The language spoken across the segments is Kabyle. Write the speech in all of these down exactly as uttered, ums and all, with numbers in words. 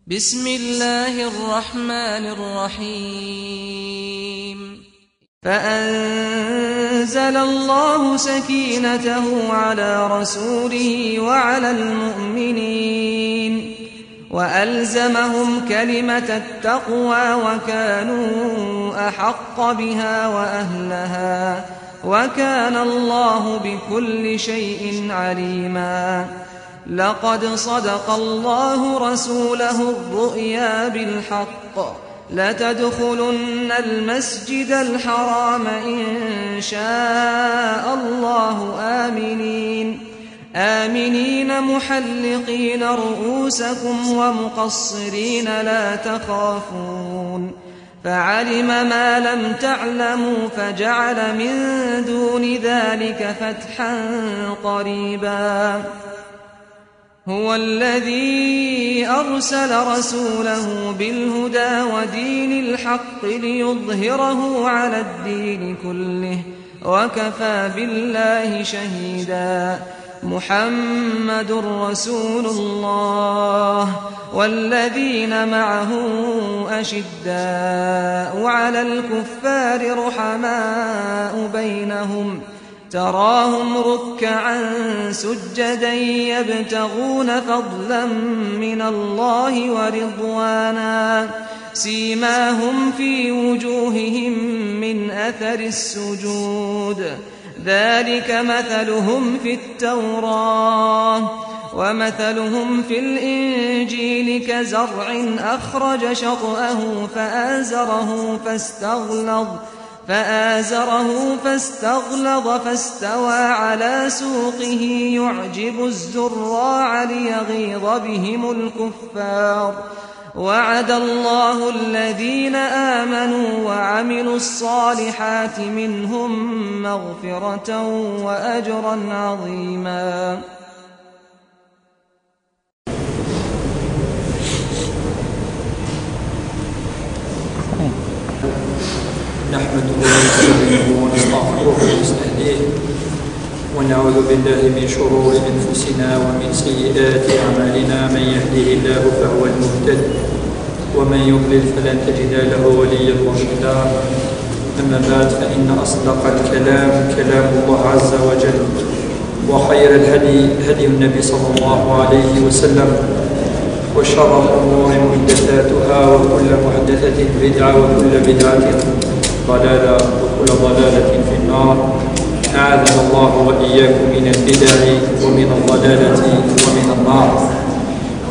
بسم الله الرحمن الرحيم. فأنزل الله سكينته على رسوله وعلى المؤمنين وألزمهم كلمة التقوى وكانوا أحق بها وأهلها، وكان الله بكل شيء عليما. لقد صدق الله رسوله الرؤيا بالحق، لتدخلن المسجد الحرام إن شاء الله آمنين، آمنين محلقين رؤوسكم ومقصرين لا تخافون، فعلم ما لم تعلموا فجعل من دون ذلك فتحا قريبا. هو الذي أرسل رسوله بالهدى ودين الحق ليظهره على الدين كله، وكفى بالله شهيدا. محمد رسول الله والذين معه أشداء على الكفار رحماء بينهم، تراهم ركعا سجدا يبتغون فضلا من الله ورضوانا، سيماهم في وجوههم من أثر السجود، ذلك مثلهم في التوراة ومثلهم في الإنجيل كزرع أخرج شطأه فآزره فاستغلظ فآزره فاستغلظ فاستوى على سوقه يعجب الزراع ليغيظ بهم الكفار. وعد الله الذين آمنوا وعملوا الصالحات منهم مغفرة وأجرا عظيما. نحمده ونستعينه ونستغفره ونستهديه، ونعوذ بالله من شرور أنفسنا ومن سيئات أعمالنا. من يهده الله فهو المهتد، ومن يضلل فلن تجد له وليا مرشدا. أما بعد، فإن أصدق الكلام كلام الله عز وجل، وخير الهدي هدي النبي صلى الله عليه وسلم، وشر الأمور محدثاتها، وكل محدثة بدعة، وكل بدعة ضلالة، وكل ضلالة في النار. أعاذنا الله وإياكم من البدع ومن الضلالة ومن النار.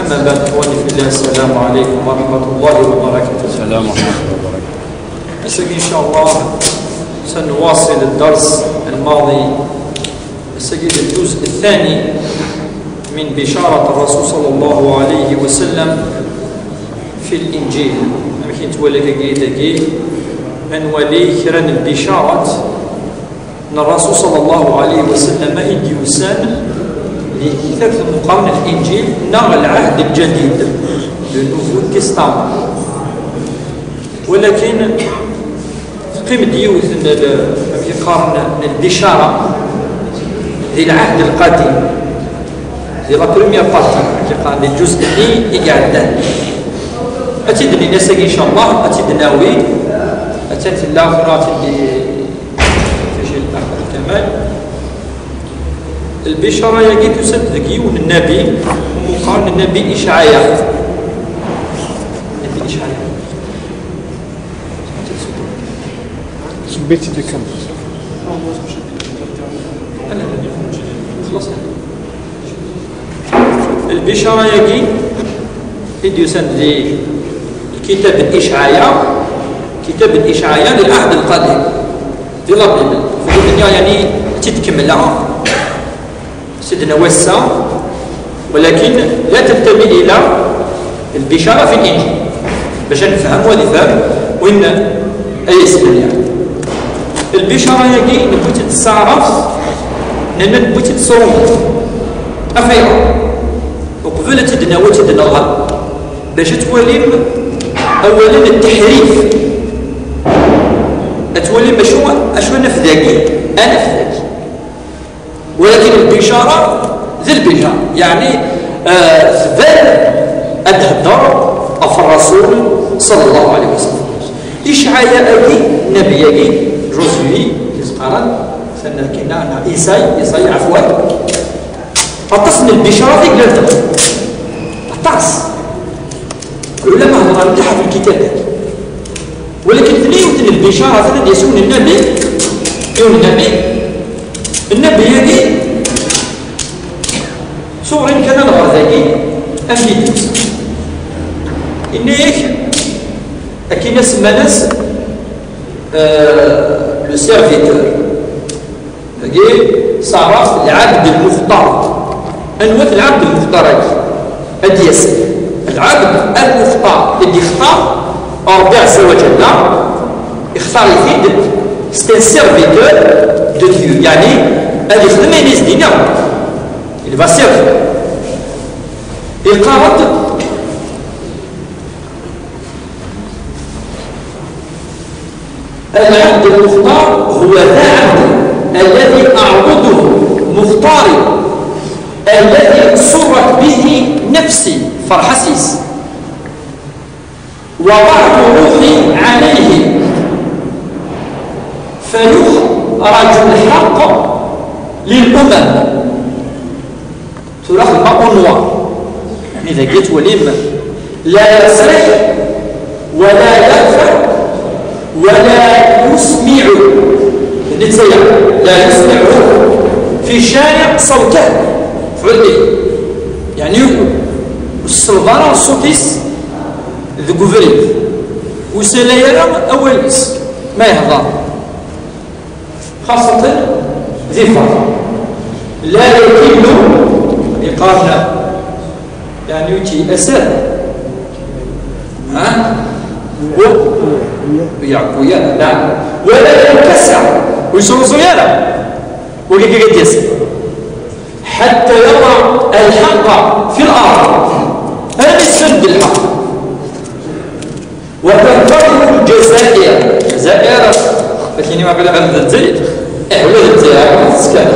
أما بعد، إخواني في الله، السلام عليكم ورحمة الله وبركاته. السلام ورحمة الله وبركاته. Ass-agi, إن شاء الله، سنواصل الدرس الماضي. Ass-agi d الجزء الثاني من بشارة الرسول صلى الله عليه وسلم في الإنجيل. Amek i nettwali dagi, dagi, ad nwali kra n lbicarat n Rasul صلى الله عليه وسلم i d-yusan di kitabt lmuqaren n Linǧil neɣ Lɛahd Lǧadid, le Nouveau Testament. Walakin teqqim-d yiwet n l-, amek i qqaren, n lbicara di Lɛahd Lqadim, di la première partie, amek i qqaren, di lǧuz-nni i iɛeddan. Ad tt-id-nini ass-agi, إن شاء الله, ad tt-id-nawi. Attan tella kra, ad tt-id-, Lbicara-agi tusa-d deg yiwen n nnabi, umi qqaren nnabi Icɛaya. Nnabi Icɛaya. Sebbit-id kan. Lbicara-agi i d-yusan di kitab n Icɛaya, kitab n Icɛaya di Lɛahd Lqadim, di la Bible. Fɣiɣ, yani, ad tt-id-kemmleɣ Sidna wass-a, walakin la tantabi ila lbicara fi Linǧil. Bac ad nefhem, wa ad ifhem win ay isellen, yani. Lbicara-agi newwi-tt-id s taɛrabt, nella newwi-tt-id s ṛumi. Af ayɣer? Uqbel ad tt-id-nawi, ad tt-id-nɣer, bac ad twalim awalen n teḥrif, ad twalim acu, acu ad naf dagi, ad naf dagi. Walakin lbicara d lbicara, yeɛni, eh, tban ad d-thedder ɣef Rasul sallallahu alayhi wa sallam. Icɛaya-agi, nnabi-agi, Josué, i s-qqaren, tanna-, kina, neɣ Isay, Isay, ɛefwan. Aṭas n lbicarat i yellan. Aṭas. Lɛulama hedren mliḥ ɣef lkitab-agi. Walakin tella yiwet n lbicarat, ad d-yas yiwen n nnabi, yiwen n nnabi, nnabi-agi, suɣrin kan ad nɣer dagi, amek i d-, inna-yak, akken asemman-as, euh, le serviteur. Dagi, ṣṣaraft lɛebd lmuxtar. Anwa-t lɛebd lmuxtar-agi? Ad d-yas lɛebd lmuxtar i d-yextar Ṛebbi ɛezza wa ǧalla, ixtar-it-id, c'est un serviteur de Dieu, yeɛni ad ixdem ayen i s-d-yenna, il va servir. Iqqar-d العبد المختار هو ذا عبد الذي أعبده مختاري الذي سرت به نفسي, ferḥeɣ yis-s, وضعت روحي عليه فيخرج الحق للأمم. Tura xedmeɣ au noir. Yeɛni dagi ad twalim, لا يصرخ ولا يرفع ولا يسمع. Netta, لا يسمع في الشارع صوته. Fɛulli. Yeɛni ur selleḍ ara ṣṣut-is deg ubrid. Ur yessali ara awal-is ma yehḍer. خاصة ذي فرق. لا يكل, yeqqar, yeɛni ur yettyass ara. Ha? Ur yeɛfu ara, naɛam. ولا ينكسر, ur yesruẓuy ara. Wagi kan i d-yas. حتى يضع الحق في الأرض. Armi yessend lḥeqq. وتنتظر الجزائر. الجزائر, لكن ما قال غير الجزائر. إيه, ولا الجزائر, كان.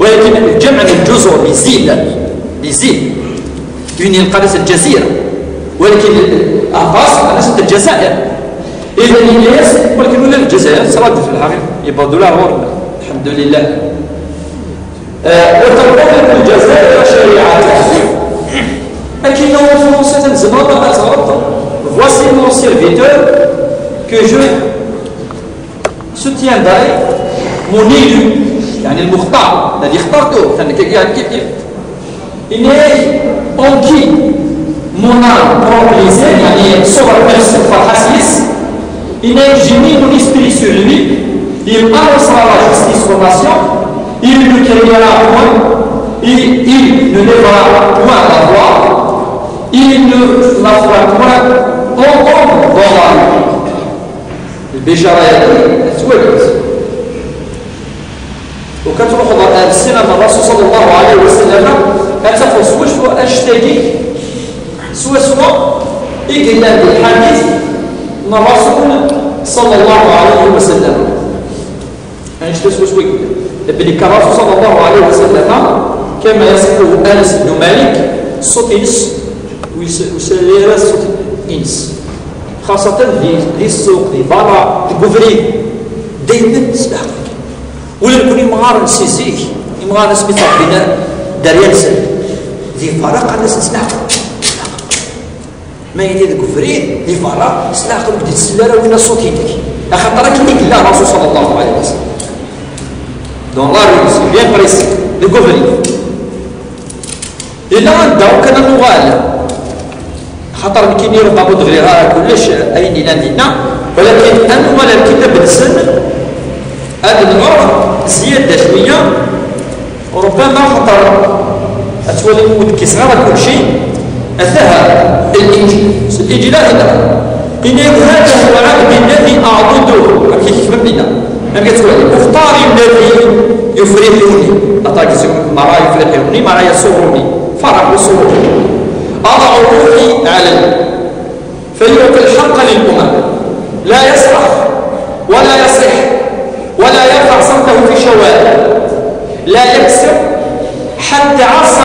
ولكن الجمع من الجزر, les îles, les îles. Une île, قالت الجزيرة. ولكن الأصل, قالت الجزائر. إذا الناس, ولكن ولا الجزائر, صارت في الحقيقة. يبقى دولار غور. الحمد لله. آه، وتنطبق الجزائر شريعتها. Akken n Fransa, tzemreḍ ad teɣreḍ: voici mon serviteur que je soutiendrai, mon élu, يعني المختار, الذي اخترته, ثاني كيف يعني كيف كيف. Yenna-yak: en qui mon âme prend plaisir, يعني صور نفسه فرحة يس. Yenna-yak: j'ai mis mon esprit sur lui, il annoncera la justice aux nations, il ne craignera point, il, il ne lèvera point la voix, il ne la fera point entendre dans la rue. Lbicara-agi tettwalim. Ukan truḥeḍ ar ssira n Rasul sallallahu alayhi wa sallam, ad tafeḍ swaswa annect-agi, swaswa i yellan di lḥadit n Rasul sallallahu alayhi wa sallam. Annect-a swaswa i yellan. Belli kan Rasul sallallahu alayhi wa sallam, كما يصفه أنس بن مالك, ṣṣut-ines ur yesali ara ṣṣut-ines. Xaṣatan di, di ssuq, di berra, deg ubrid, daymen s leɛqel. Ula d nekni imɣaren si zik, imɣaren asmi ttrebbin dderya-nsen, di berra qqaren-asen s leɛqel. Ma yella deg ubrid, di berra, s leɛqel ur d-yettsel ara winna ṣṣut-inek. Axaṭer akken i yella Rasul sallallahu alayhi wa sallam. Dans la rue, c'est bien précis, deg ubrid. Yella anda kan ad nuɣal. Xaṭer nekkini rubama ur d-ɣriɣ ara kullec ayen yellan dinna, walakin ad nuɣal ar lkitab-nsen, ad nɛerf zzyada cwiya, rubama xaṭer ad twalim ur d-kkiseɣ ara kulci, atah Linǧil. Linǧil-a dinna. Yenna-yak: هذا هو عبدي الذي أعبده. Amek i tketbem dinna? Amek ad twalim? مختاري الذي يفرحني. Aṭak zikr mara يفرحني, mara يسرني. فرح وسرور. أضع روحي عليه فيعطي الحق للأمم. لا يصرخ ولا يصيح ولا يرفع صوته في شوارع. لا يكسر حتى عصى